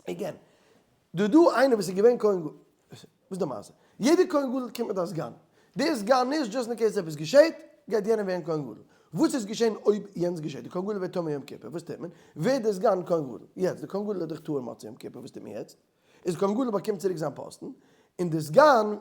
Again, דא דא איינער וואס איז געווען כהן גדול, וואס איז די מעשה? יעדער כהן גדול קומט מיט א סגן, דער סגן איז just in case עפעס געשעט, גייט יענער ווערן כהן גדול. וואס איז געשען אויב יענץ געשעט? די כהן גדול ווערט טמא יום כיפור, וואס טוט מען? ווערט דער סגן כהן גדול. יעצט, די כהן גדול איז דאך טהור מוצאי יום כיפור, וואס טוט מען יעצט? איז כהן גדול באקומט צוריק זיין פאסטן, און דער סגן,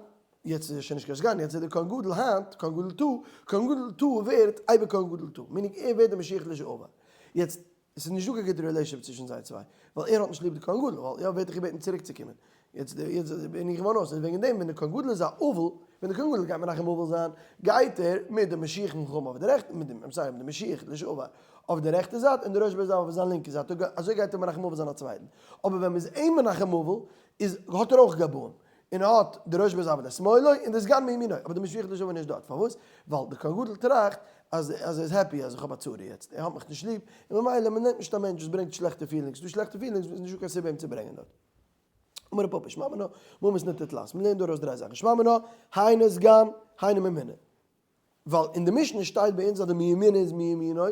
יעצט איז ער שוין נישט קיין סגן, יעצט איז דער כהן גדול היינט, כהן גדול טו, כהן גדול טו ווערט אייביג כהן גדול טו, meaning ער ווערט דער משיח לשעבר. יעצט, עס איז נישט דא קיין גוטע relationship צווישן זיי צוויי, ווייל ער האט נישט ליב די כהן גדול, ווייל יא ווער האט דיך געבעטן צוריק צו קומען? יעצט יעצט בין איך געווארן אויס, איז וועגן דעם ווען די כהן גדול איז א אבל, ווען די כהן גדול גייט מנחם אבל זיין, גייט ער מיט די משיח מלחמה אויף די רעכטע, מיט די, I'm sorry, מיט די משיח לשעבר אויף די רעכטע זייט און די ראש בית אב אויף זיין לינקע זייט, אזוי גייט ער מנחם אבל זיין א צווייטן, אבער ווען מען איז אים מנחם אבל, איז האט ער אויך גבאים, און האט די ראש בית אב לשמאלו און די סגן מימינו, אבער די משיח לשעבר איז נישט דארט, פארוואס? ווייל די כהן גדול טראכט אז אז ער איז happy אז איך האב א צרה יעצט, ער האט מיך נישט ליב, און ממילא מען נעמט נישט א מענטש וואס ברענגט שלעכטע feelings, דא שלעכטע feelings איז נישטא קיין סיבה אים צו ברענגען דארט. אמר רב פפא, שמע מינה, ממתניתא תלת, מען לערנט דא ארויס דריי זאכן, שמע מינה, היינו סגן, היינו ממונה. ווייל אין די משנה שטייט ביי אונז אז די מימינו איז מימינו,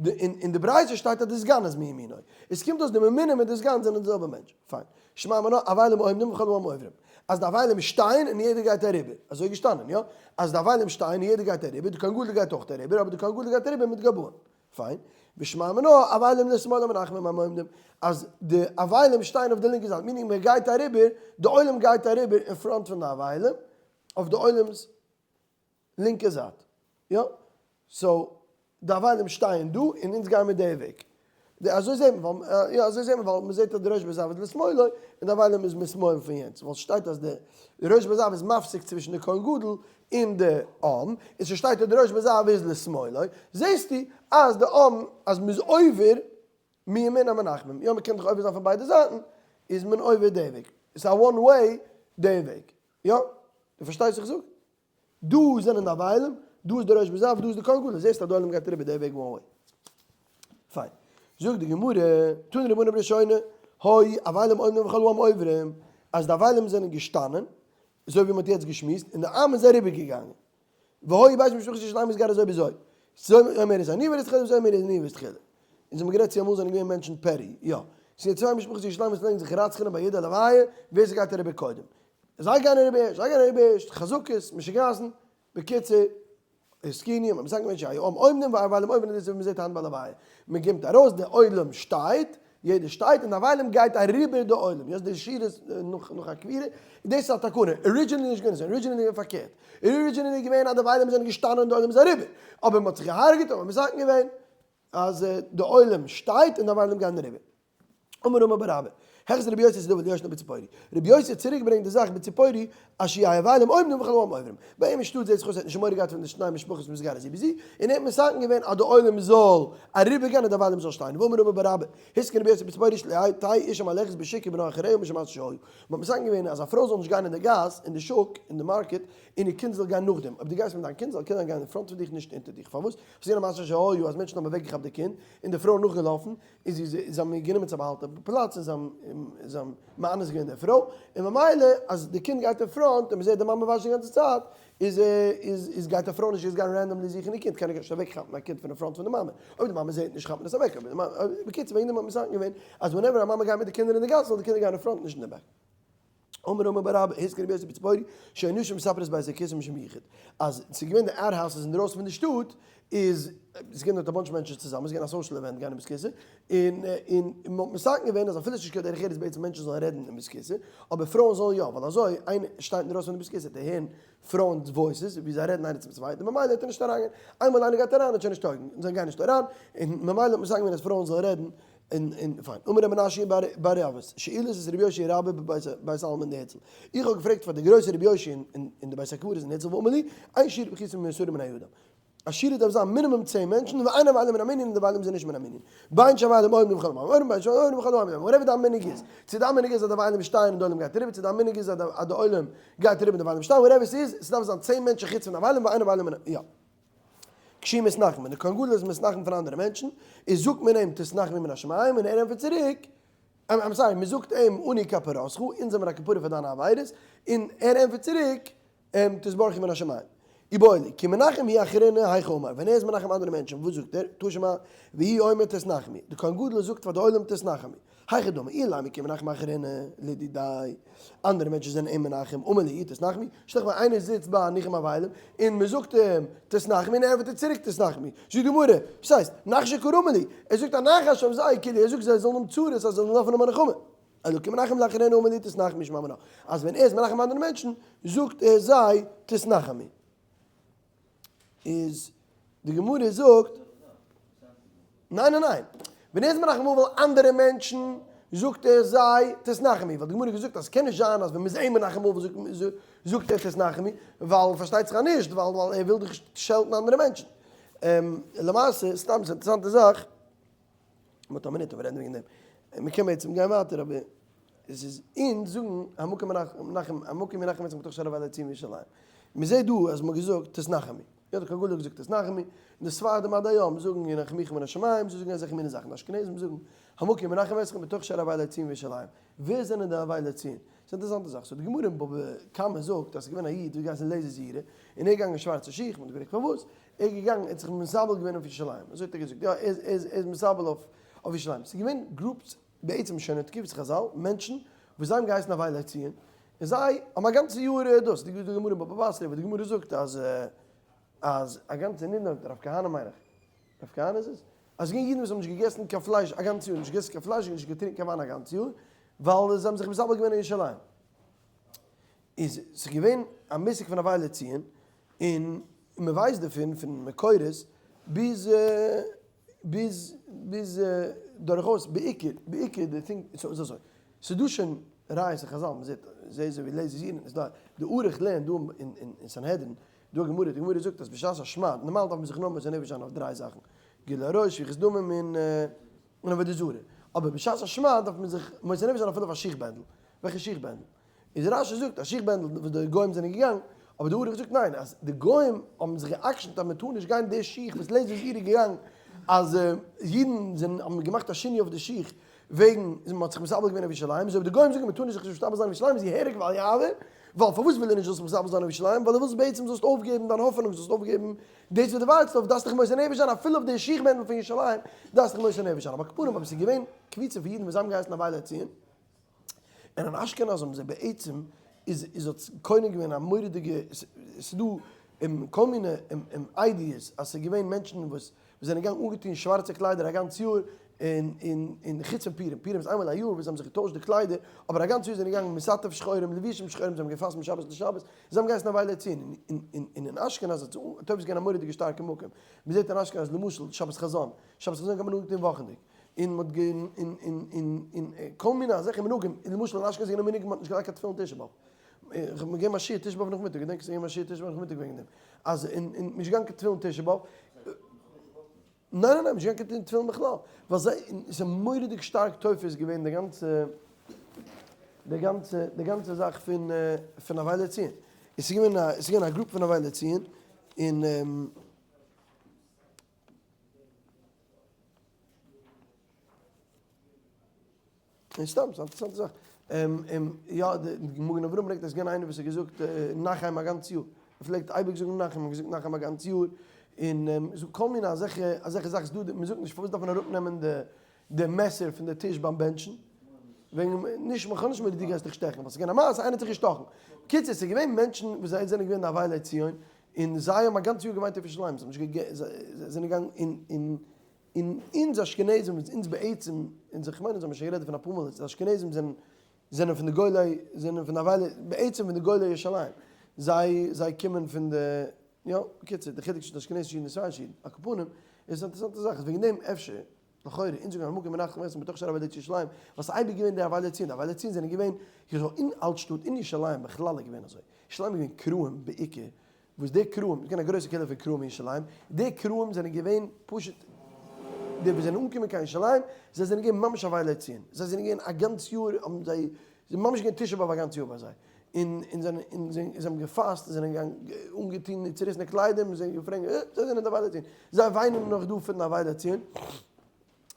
אין די ברייתא שטייט אז די סגן איז מימינו. עס קומט אויס די ממונה מיט די סגן זענען די זעלבע מענטש. פיין. שמע מינה, אבלים עומדים וכל העם עוברים. אז די אבלים שטייען און יעדער גייט אריבער. אזוי געשטאנען, יא? אז די אבלים שטייען און יעדער גייט אריבער, די כהן גדול גייט אויך אריבער, אבער די כהן גדול גייט אריבער מיט גבאים. פיין. ושמע מינה, אבלים לשמאל המנחמים העומדים. אז די אבלים שטייען אויף די לינקע זייט, meaning מען גייט אריבער, די עולם גייט אריבער אין front פון די אבלים, אויף די עולם'ס לינקע זייט. יא. So, די אבלים שטייען דא און אונז גייען מיר די וועג. די אזוי זעט מען ווייל יא אזוי זעט מען ווייל מ'זעט אז די ראש בית אב איז לשמאלו און די אבלים איז משמאל פון יענץ ווייל ס'שטייט אז די ראש בית אב איז מפסיק צווישן די כהן גדול און די עם און ס'שטייט אז די ראש בית אב איז לשמאלו זעסטו אז די עם אז מ'איז עובר מימין המנחמים יא מ'קען דאך עובר זיין פון ביידע זייטן איז מען עובר די וועג. ס'איז א one way די וועג. יא? דו פארשטייסט וואס איך זאג? דא זענען די אבלים, דא איז די ראש בית אב, דא איז די כהן גדול, זעסט אז די עולם גייט אריבער די וועג one way. פיין. זאגט די גמרא, תנו רבנן בראשונה, היו אבלים עומדים וכל העם עוברים, אז די אבלים זענען געשטאנען, אזוי ווי מען האט יעצט געשמועסט, און די עם איז אריבער געגאנגען. והיו ב' משפחות ירושלים איז גאר אזוי ביזוי. זוי אומר איז אני ווער איז תחילה וזוי אומר איז אני ווער איז תחילה. אונז האבן גערעדט צו אמאל זענען געווען מענטשן petty, יא. ס'איז צוויי משפחות ירושלים וואס פלעגן זיך רצח'נען ביי יעדע לוויה ווער ס'גייט אריבער קודם. זיי גייען אריבער ערשט, זיי גייען אריבער ערשט, חזקות, משוגעת'ן. בקיצור, התקינו, מ'האט מסכים געווען שיהיו העם עומדים והאבלים עוברים דאס איז ווי מ'זעט היינט ביי לוויה. מ'קומט ארויס, די עולם שטייט, יעדער שטייט און די אבלים גייט אריבער די עולם. יעצט די שורות נאך א קבירה, דאס איז א תקנה, originally נישט געווען אזוי, originally געווען פארקערט. originally געווען אז די אבלים זענען געשטאנען און די עולם איז אריבער. אבער מ'האט זיך געהארגעט האט מען מסכים געווען אז די עולם שטייט און די אבלים גייען אריבער. אמר רמי בר אבא, החזיר רבי יוסי את הדבר ליושנה בציפורי. רבי יוסי האט צוריק געברענגט די זאך בציפורי, אז שיהיו אבלים עומדים וכל העם עוברים. ביי אים אין שטאט זעט זיך אויס ער האט נישט מורא געהאט פון די שני משפחות מתגרות זו בזו, און ער האט מתקן געווען אז די עולם זאל אריבער גיין און די אבלים זאל שטיין. ואמר רמי בר אבא, התקין רבי יוסי בציפורי שלא תהא אשה מהלכת בשוק ובנה אחריה משום מעשה שהיה. מען האט מתקן געווען אז א פרוי זאל נישט גיין אין די גאס, אין די שוק, אין די market, און איר קינד זאל גיין נאכדעם. אויב דו גייסט מיט דיין קינד זאל קינד גיין אין front פון דיך נישט אונטער דיך. פארוואס? ס'איז געווען א מעשה שהיה אז מענטשן האבן אוועקגעכאפט די קינד, און די פרוי נאכגעלאפן, און זי זיי האבן איר גענומען צו א באהאלטענע פלאץ און זיי האבן זיי האבן מאנס געווען די פרוי, און ממילא אז די קינד גייט אין front און מ'זעט די מאמע וואשט די גאנצע צייט, איז איז איז גייט א פרוי נישט יעצט גיין randomly זוכן איר קינד, קען ער נישט אוועק כאפן א קינד פון די front פון די מאמע, אויב די מאמע זעט נישט כאפט מען עס אוועק, אבער די מאמע, בקיצור וועגן דעם האט מען מתקן געווען אז whenever א מאמע גייט מיט די קינדער אין די גאס זאל די קינדער גיין אין front נישט אין די back. אמר רמי בר אבא, התקין רבי יוסי בציפורי, שיהיו נשים מספרות בבית הכסא משום יחוד. אז ס'איז געווען די outhouses אינדרויסן פון די שטאט, איז ס'איז געווען דארט א bunch מענטשן צוזאמען, ס'איז געווען א social event גיין אין בית כסא, און און מ'האט מתקן געווען אז אפילו ס'נישט קיין דרך ארץ בעצם מענטשן זאלן רעדן אין בית כסא, אבער פרויען זאלן יא, ווייל אזוי איינער שטייט אינדרויסן פון די בית כסא וועט ער הערן פרויען voices ווי זיי רעדן איינער צום צווייטן, ממילא וועט ער נישט אריינגיין, איינמאל איינער גייט אריין וועט שוין נישט טויגן, זיי גייען נישט אריין, און ממילא האט מתקן געווען אז פרויען זאלן רעדן און און פיין. אמר ר' מנשיא בר אבות, שאלתי את רבי יאשיה רבה בבית עלמין דהרצל. איך האב געפרעגט פאר די גרויסע רבי יאשיה אין אין די בית הקברות אין הרצל ואמר לי, אין שורה פחותה מעשרה בני אדם. א שורה דארף זיין מינימום צען מענטשן, ואין אבלים מן המנין און די אבלים זענען נישט מן המנין. בין שהאבלים עומדים וכל העם עוברים, בין שהעולם עוברים וכל העם עומדים. whatever דיין מנהג איז. צו דיין מנהג איז אז די אבלים שטייען און די עולם גייט אריבער, צו דיין מנהג איז אז די עולם גייט אריבער און די אבלים שטייען, whatever ס'איז, ס'דארף זיין צען מענטשן חוץ פון די אבלים, ואין אבלים מן יא. כשהוא מתנחם, ווען די כהן גדול איז מתנחם פון אנדערע מענטשן, איז זאגט מען אים תתנחמו מן השמים, און ער ענטפערט צוריק, I'm sorry, מען זאגט אים אנו כפרתך, אונז זעמיר א כפרה פאר דיינע עבירות, און ער ענטפערט צוריק, תתברכו מן השמים. איבעיא להו, כי מנחם הוא אחריני היכי אמר, ווען ער איז מנחם אנדערע מענטשן, וואס זאגט ער? תא שמע, והוא אומר תתנחמו, די כהן גדול זאגט פאר די עולם תתנחמו. היכי דמי, אילימא כי מנחם אחריני לדידיה, אנדערע מענטשן זענען אים מנחם, אמר להו תתנחמו, שטעל דיך פאר איינער זיצט ביי ניחום אבלים און מען זאגט אים תתנחמו און ער ענטפערט צוריק תתנחמו, זאגט די גמרא, וואס הייסט, נחשא קרמא להו, ער זאגט א נחש אויף זיי, כאילו ער זאגט זיי זאלן האבן צרות אז זיי זאלן לויפן האבן א נחמה, אלא כי מנחם לאחריני אמר להו תתנחמו שמע מינה, אז ווען ער איז מנחם אנדערע מענטשן זאגט ער זיי תתנחמו. איז די גמרא זאגט ניין ניין ניין ווען ער איז מנחם אבל אנדערע מענטשן זאגט ער זיי תתנחמו ווייל די גמרא האט געזאגט אז ס'קען נישט זיין אז ווען מ'איז אים מנחם אבל זאגט ער תתנחמו ווייל פארשטייט זיך אז נישט ווייל ווייל ער וויל דאך שעלטן אנדערע מענטשן למעשה סתם ס'איז א אינטערעסאנטע זאך מ'האט א מינוט אויף רעדן וועגן דעם. מ'קען בעצם גיין ווייטער אבער עס איז אונז זאגן המקום מנחם המקום ינחם אתכם בתוך שאר אבלי ציון וירושלים. מ'זעט דא אז מ'האט געזאגט תתנחמו. יא די כהן גדול האט געזאגט תתנחמו, און די ספרדים עד היום זאגן ינחמוך מן השמים, זיי זאגן אזעלכע מיני זאכן. די אשכנזים זאגן המקום ינחם אתכם בתוך שאר אבלי ציון וירושלים. ווער זענען די אבלי ציון? ס'איז אינטערעסאנטע זאך. so די גמרא אין בבא קמא זאגט אז ס'איז געווען א איד וואס האט געהייסן לייזער זעירא, און ער איז געגאנגען אין שווארצע שיך, מ'האט געפרעגט פארוואס, ער איז געגאנגען, ער האט זיך מתאבל געווען אויף ירושלים, אזוי האט ער געזאגט, יא, ער איז, ער איז מתאבל אויף אויף ירושלים. ס'איז געווען groups, בעצם שוין אין תקופת חזל, מענטשן וואס זיי האבן געהייסן אבלי ציון, און זיי האבן א גאנצע יאר דאס, די גמרא אין בבא בתרא וואס די גמרא זאגט אז אז א גאנצע נידון, רב כהנא מיין איך, רב כהנא איז עס? אז ס'איז געווען אידן וואס האבן נישט געגעסן קיין פלייש א גאנץ יאר, נישט געגעסן קיין פלייש און נישט געטרינקען קיין וויין א גאנץ יאר, ווייל זיי האבן זיך מתאבל געווען אין ירושלים. איז ס'איז געווען א מושג פון אבלי ציון, און מען ווייסט דערפון פון מקורות ביז ביז ביז דורכאויס בעיקר בעיקר די thing ס'איז אזוי ס'איז דא שוין ראיות אין חזל מען זעט זעה אזוי ווי לייזער זירן איז דא די ערוך לערנט דא אין אין סנהדרין דא א גמרא די גמרא זאגט אז בשעת השמד נארמאל דארף מען זיך נאר מוסר נפש זיין אויף דריי זאכן גילוי עריות שפיכות דמים און און עבודה זרה אבער בשעת השמד דארף מען זיך מוסר נפש זיין אפילו אויף א שיך בענדל וועלכע שיך בענדל? איז רשי זאגט א שיך בענדל וואס די גוים זענען געגאנגען, אבער די ערוך זאגט ניין אז די גוים האבן זיך גע'עקשנ'ט אז מען טאר נישט גיין די שיך וואס לייזער זעירא איז געגאנגען, אז אידן זענען האבן געמאכט א שינוי אויף די שיך. וועגן מען האט זיך מתאבל געווען אויף ירושלים, איז אויב די גוים זאגן מען טאר נישט זיך נישט מתאבל זיין אויף ירושלים איז יהרג ואל יעבור, ווייל פארוואס וויל ער נישט זאלסט מתאבל זיין אויף ירושלים, ווייל ער וויל בעצם זאלסט אויפגעבן דיין האפענונג, זאלסט אויפגעבן דאס וואס דו ווארטסט אויף, דארפסט דיך מוסר נפש זיין אפילו אויף די שיך בענדל פון ירושלים דארפסט דיך מוסר נפש זיין, אבער על כל פנים אבער ס'איז געווען קבוצה פון אידן וואס זיי האבן געהייסן אבילי ציון, און אין אשכנז האבן זיי בעצם איז איז האט קונה געווען א מורא'דיגע ס'איז דא כל מיני איידיעס אז ס'איז געווען מענטשן וואס וואס זענען געגאנגען אנגעטון שווארצע קליידער א גאנץ יאר און און און חוץ פון פורים, פורים איז איינמאל א יאר וואס זיי האבן זיך געטוישט די קליידער, אבער א גאנץ יאר זענען געגאנגען מתעטף שחורים, לבושים שחורים, זיי האבן געפאסט משבת לשבת, זיי האבן געהייסן אבילי ציון, און און און אין אשכנז האט תופס געווען א מורא'דיגע שטארקע מקום, מ'זעט אין אשכנז למשל שבת חזון, שבת חזון גייט מען אנגעטון וואכענדיג. און מ'האט גע און און און און כל מיני אזעלכע מנהגים, און למשל אין אשכנז איז געווען א מנהג מ'האט נישט געלייגט קיין תפילין תשעה באב. איך האב געגעבן א שיעור תשעה באב נאכמיטאג, געדענק איך געגעבן א שיעור תשעה באב נאכמיטאג וועגן דעם, אז און און מ'איז נישט געגאנגען קיין תפילין תשעה באב, ניין ניין ניין מ'איז נישט געגאנגען קיין תפילין בכלל, ווייל זיי, ס'איז מורא'דיג שטארק תופס געווען די גאנצע די גאנצע די גאנצע זאך פון פון אבילי ציון, און ס'איז געווען א ס'איז געווען א group פון אבילי ציון, און. און סתם, ס'איז א אינטערעסאנטע זאך. יא, די מגן אברהם ברענגט אז ס'איז געווען איינער וואס האט געזאגט נחם א גאנץ יאר. ער פלעגט אייביג זאגן נחם, ער האט געזאגט נחם א גאנץ יאר. און ס'איז כל מיני אזעלכע אזעלכע זאכן. ס'איז דא, מ'זאגט נישט פארוואס דארף מען אראפנעמען די די מעסער פון די טיש ביים בענטשן. וועגן נישט, מ'קען נישט מיט די גייסט דיך שטעכן. ווייל ס'איז געווען א מעשה, איינער האט זיך געשטאכן. בקיצור, ס'איז געווען מענטשן וואס זיי זענען געווען די אבילי ציון. און זיי האבן א גאנץ יאר געוויינט אויף ירושלים, זיי האבן נישט גע זיי זענען געגאנגען און און און אונז אשכנזים אונז אונז בעצם אונז איך מיין אונז האבן שוין גערעדט דערפון אפאר מאל אז אשכנזים זענען זענען פון די גולי זענען פון די אבילי בעצם פון די גולי ירושלים זיי זיי קומען פון די יא בקיצור די חילוק צווישן אשכנזישע אידן און ספרדישע אידן על כל פנים איז א אינטערעסאנטע זאך איז וועגן דעם אפשר לכאורה אונז זאגן המקום מנחם אתכם בתוך שאר אבילי ירושלים ווייל ס'איז אייביג געווען די אבילי ציון די אבילי ציון זענען געווען אין אלט שטאט אין ירושלים בכלל איז געווען אזוי ירושלים איז געווען קראים בעיקר, וואס די קראים, איז געווען א גרויסע קהילה פון קראים אין ירושלים, די קראים זענען געווען פשוט די וואס זענען אנגעקומען קיין ירושלים, זיי זענען געווען ממש אבילי ציון, זיי זענען געווען א גאנץ יאר האבן זיי, זיי ממש געווען תשעה באב א גאנץ יאר ביי זיי, און און זענען און זיי האבן געפאסט, און זענען געגאנגען אנגעטון אין צעריסענע קליידער, און זיי געפרעגט, זיי זענען די אבילי ציון, זיי וויינען נאך דא פון די אבילי ציון.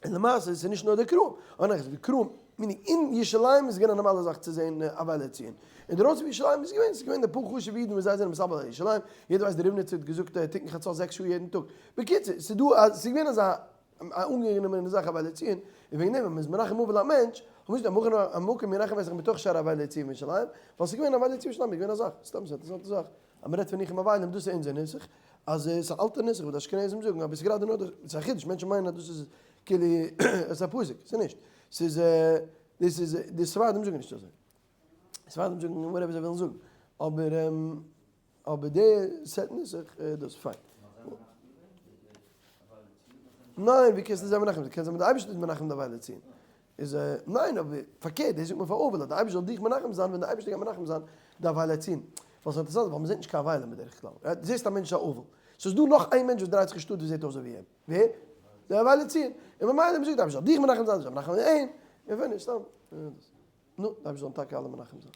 און למעשה איז עס נישט נאר די קראים, און איך די קראים, meaning אין ירושלים איז געווען א נארמאלע זאך צו זען אבילי ציון, אינדערויסן פון ירושלים איז געווען, ס'איז געווען די פאר חשוב'ע אידן וואס זיי זענען מתאבל על ירושלים, יעדער ווייסט די ריבניצער האט געזאגט תיקון חצות זעקס שעה יעדן טאג, בקיצור, ס'איז דא א, ס'איז געווען אזא אנגענומענע זאך אבילי ציון, און וועגן דעם ווען מ'איז מנחם אבל א מענטש, האט מען נישט געזאגט המקום ינחם אתכם בתוך שאר אבילי ציון וירושלים, ווייל ס'איז געווען אבילי ציון ירושלים איז געווען א זאך, סתם ס'איז א אינטערעסאנטע זאך. אז מ'רעדט פון ניחום אבלים, דאס איז אונזער נוסח, אז עס איז א אלטע נוסח וואס די אשכנזים זאגן, אבער עס איז גראדע נאר די, עס איז א חידוש, מענטשן מיינען אז דאס איז כאילו עס איז א פסוק, עס איז נישט, עס איז דאס איז די ספרדים זאגן נישט אזוי, ספרדים זאגן whatever זיי ווילן זאגן, אבער אבער די סעט נוסח דאס פיין. ניין, ווי קענסטו זיין מנחם, קען זיין די אייבערשטער איז מנחם די אבילי ציון. איז ניין אבער פארקערט דאס זאגט מען פאר אבל אז די אייבערשטער זאל דיך מנחם זיין ווען די אייבערשטער גייט מנחם זיין די אבילי ציון. ווייל ס'איז אינטערעסאנט ווייל מ'זעט נישט קיין אבילים בדרך כלל. right? דו זעסט א מענטש איז א אבל. ס'איז דא נאך איין מענטש וואס דרייט זיך אין שטאט וואס זעט אויס אזוי ווי אים. ווער? די אבילי ציון. און ממילא מ'זאגט די אייבערשטער זאל דיך מנחם זיין, זאל מנחם זיין אים. און פיניש, סתם. נו, די אייבערשטער זאל טאקע אלע מנחם זיין.